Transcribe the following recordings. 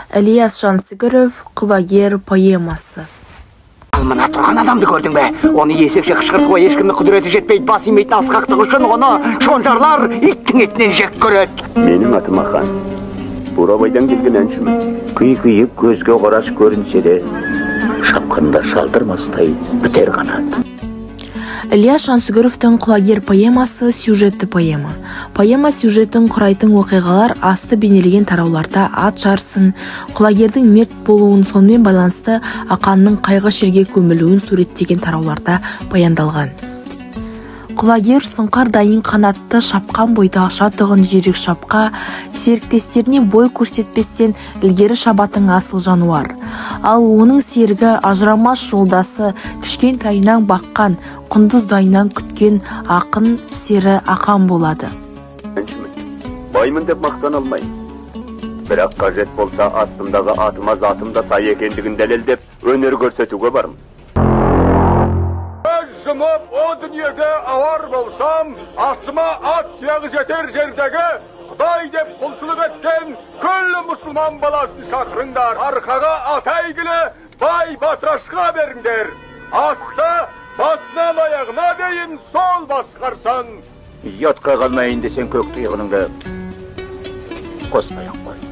Ілияс Жансүгіров «Құлагер» поэмасы. Ал мына тұрған адамды көрдің бе? Оны есекше қышқыртуға ешкімнің құдіреті жетпейді, бас имейтін асқақтығы үшін оны шонжарлар иттің етінен жек көреді. Менің атым Ақан. Бурабайдан келген әншімін. Күй күйіп көзге қораш көрінсе де, шапқанда шалдырмастай бітер қанат. Ілияс Жансүгіровтің «Құлагер» поэмасы сюжетті поэма. Поэма сюжетін құрайтын оқиғалар асты бейнелеген тарауларда ат жарысын, Құлагердің мерт болуын, сонымен байланысты Ақанның қайғы шерге көмілуін суреттеген тарауларда баяндалған. Құлагер сұңқар дайын қанатты шапқан бойда ұшатұғын жүйрік шапқа, серіктестеріне бой көрсетпестен ілгері шабатын асыл жануар. Ал оның серігі, ажырамас жолдасы, кішкентайынан баққан, құндыздайынан күткен ақын сері Ақан болады. Баймын деп мақтана алмаймын. Бірақ қажет болса астымдағы атыма затым да сай екендігін дәлелдеп, өнер көрсетуге бармын. Жұмып, о дүниеде ауар болсам, асыма ат тұяғы жетер жердегі Құдай деп құлшылық еткен күллі мұсылман баласын шақырыңдар. Арқаға ат әйгілі бай батырашқа беріңдер. Асты басынан аяғына дейін сол басқарсын. Ұятқа қалмайын десең көк тұйығыныңды қоспай-ақ қой.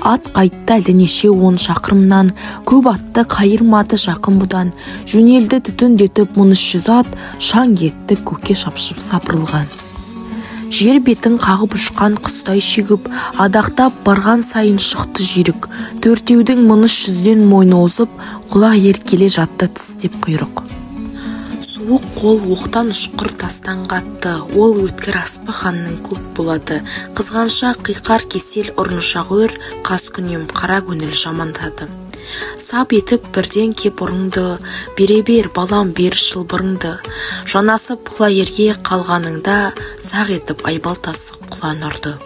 Ат қайтты әлденеше 10 шақырымнан, көп атты қайырмады жақын бұдан. Жөнелді түтіндетіп 1300 ат, шаң кетті көкке шапшып сапырылған. Жер бетін қағып ұшқан құстай шегіп, адақтап барған сайын шықты жүйрік. Төртеудің 1300-ден мойны озып, Құлагер келе жатты тістеп құйрық. Суық қол оқтан ұшқыр тастан қатты, ол өткір аспы ханның көк болады. Қызғанша қиқар кесел ұрыншақ өр, қаскүнем қара көңіл жамандады. Сап етіп бірден кеп ұрыңды, бере бер балам бер шылбырыңды. Жанасып Құлагерге қалғаныңда, сақ етіп айбалтасы құлан ұрды.